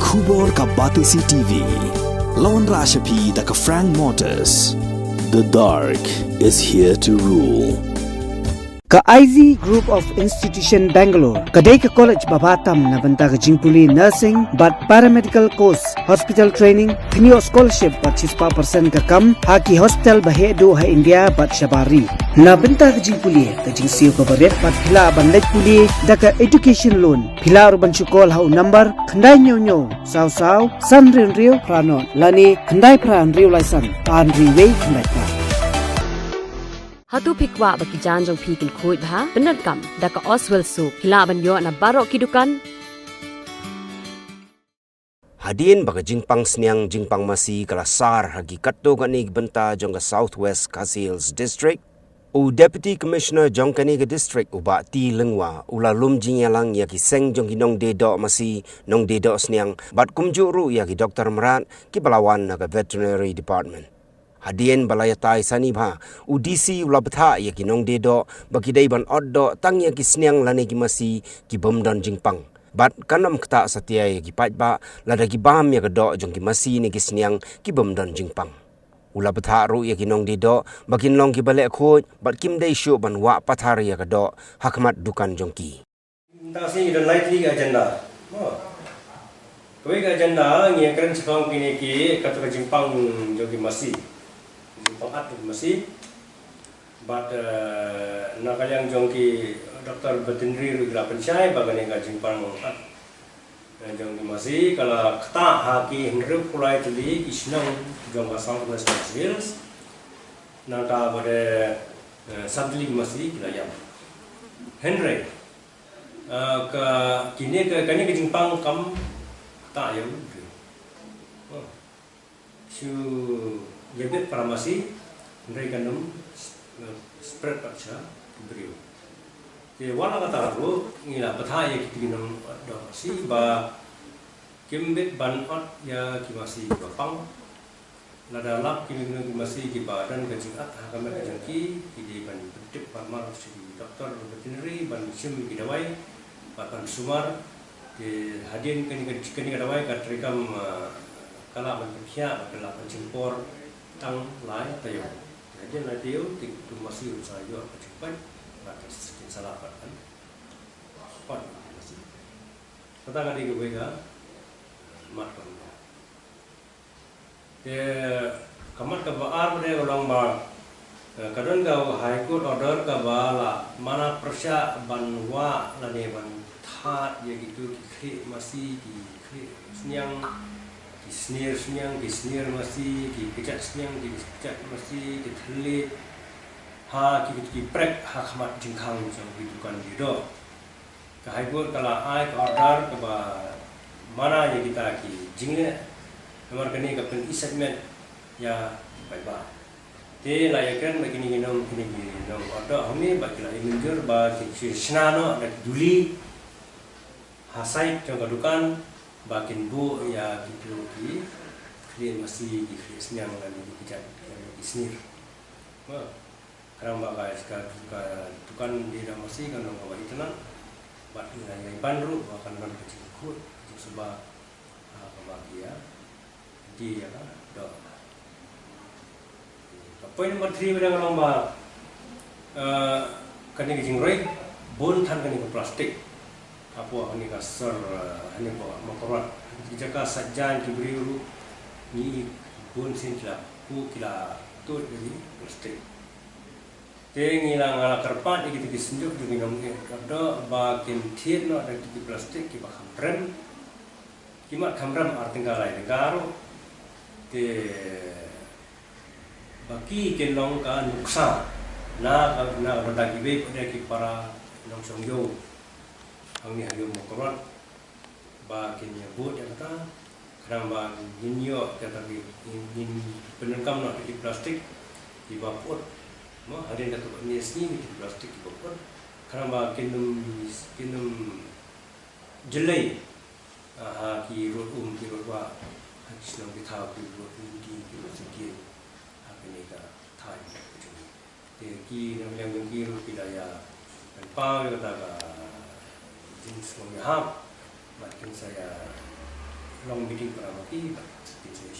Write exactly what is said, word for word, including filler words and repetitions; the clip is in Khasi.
Khubor ka Batesi T V. Lawan Rashapi da ka Frank Motors. The dark is here to rule. Ka I Z Group of Institution Bangalore ka dei ka college ba bha tam na bynta ka jingpule nursing bad paramedical course, hospital training, kynioh scholarship bad shispah percent ka kam ha ki hospital ba heh duh ha India bad shabar ri. Na bynta ka jingpule ka jingsiew kaba rit bad phi lah ban leit pule da ka education loan, phi lah ruh ban shu call ha u number khyndai hynñiew hynñiew saw saw san hynriew hynriew phra nod lane khyndai phra hynriew lai san ar hynriew wei khyndai phra. Hato phi kwah ba ki jaiñ jong phi kin khuid bha? Pyndonkam da ka Oswell Soap. Phi lah ban ïoh na baroh ki dukan. Hadien ba ka jingpang sniang jingpang masi ka la sar ha ki katto katne ki bynta jong ka South West Khasi Hills District, u Deputy Commissioner jong kane ka district, u Bah T Lyngwa, u la lum jingïalang ïa ki seng jong ki nongdie doh masi, nongdie doh sniang bad kumjuh ruh ïa ki doktor mrad kiba la wan na ka Veterinary Department. Hadien ba la ïatai sani bha, u D C u la bthah ïa ki nongdie doh ba ki dei ban ot doh tang ïa ki sniang lane ki masi ki bym don jingpang. Bad kan ym ktah satia ïa ki paidbah lada ki bam ïa ka doh jong ki masi ne ki sniang ki bym don jingpang. U la bthah ruh ïa ki nongdie doh ba kin long kiba leh khuid bad kim dei shuh ban wah pathar ïa ka doh ha khmat dukan jong ki. Mynta ka sngi ngi don lai tylli ki agenda. Mo. Kawei ka agenda ngi ïakren shaphang kine ki, kato ka jingpang jong ki masi. Jingpang at jong ki masi. Bad, eh, na ka liang jong ki doktor veterinary ruh ki la pynshai ba kane ka jingpang at, eh, jong ki masi ka la ktah ha ki hynriewphew lai tylli ki shnong jong ka South West Khasi Hills. Nangta ba dei, eh, san tylli ki masi ki la ïap. Hynrei, eh, ka, kine ka, kane ka jingpang kam ktah ïa u briew. Oh. Shu ïabit para masi, hynrei kan ym, eh, spread pat sha ki briew. Te wat la katta ruh ngi la bthah ïa kito ki nongdoh masi ba kim bit ban ot ïa ki masi ba pang. Lada lap kine ki masi kiba don ka jingat ha ka met ka jong ki, ki dei ban pyntip marmar sha ki doktor veterinary ban shim ki dawai bad ban sumar. Te hadien kane ka, kane ka dawai ka treikam, ah, ka lah ban pynkhiah bad ka lah ban shim por tang lai taïew. Hadien lai taïew te ki masi ruh sa ïoh ka jingpait bad kin sa lah pat ban ot masi. Kata ka dei kawei ka mat ka Te ka mat kaba ar ka dei ka long ba, eh, ka don ka High Court order kaba la mana pyrshah ban wah lane ban thad ïa kito ki khlieh masi, ki khlieh sniang, ki snier sniang, ki snier masi, ki kjat sniang, ki kjat masi, ki thylliej, ha ki, ki prek ha khmat jingkhang jong ki dukan dih doh. Ka High Court ka la ai ka order kaba mana ïa kita ki jingleh, namar kane ka pyni set met ïa ki paidbah. Te la ïakren ba kine ki nong, kine ki nongdoh hangne ba ki la ïa mynjur ba kin shu shna noh da ki duli ha side jong ka dukan ba kin buh ïa kito ki khlieh masi, ki khlieh sniang lane ki kjat, lane ki snier. Ba Khnang ba ka, ka, ka dukan dih doh masi kan long kaba itynnad. Bad ngi la ïai ban ruh ba kan don ka jingkhuid, ka jingsuba, ha kaba ki ïa dih ïa ka doh. Ka point number three ba dang long ba, eh, kane ka jingroi bun than kane ka plastik. Hapoh kane ka sor, eh, kane ka Mawkyrwat. Ki jaka saitjaiñ ki briew ruh ngi i bun sien ki la, ki la tuid ïa ki plastik. Te ngi la, nga la kyrpad ïa kita ki synjuk jong ki nongdoh ba kin thied noh da kita ki plastik kiba kham rem. Ki mat kham rem ar tyngka lai tyngka ruh. Te ba ki kin long ka nuksa na ka, na ka bynta kiwei pat de ki para nongshong ïew hangne ha ïew Mawkyrwat. Ba kin ïa bud ïa kata, khnang ba ngin ïoh kata ki, ngin, ngin pyndonkam noh ki plastik kiba pyut. Mo, hadien katto katne sngi ki plastik kiba pyut. Khnang ba kin ym, kin ym jyllei, ah, ha ki rud um, ki rud wah, ha ki shnong ki thaw, ki rud um, ki, ki rud syngkien, ha kane ka thaiñ ka jong ngi. Te ki nongïalam jong ki ruh ki la ïa pynpaw ïa kata ka jingsngewhap bad kin sa ïa long meeting para ba ki ba ki je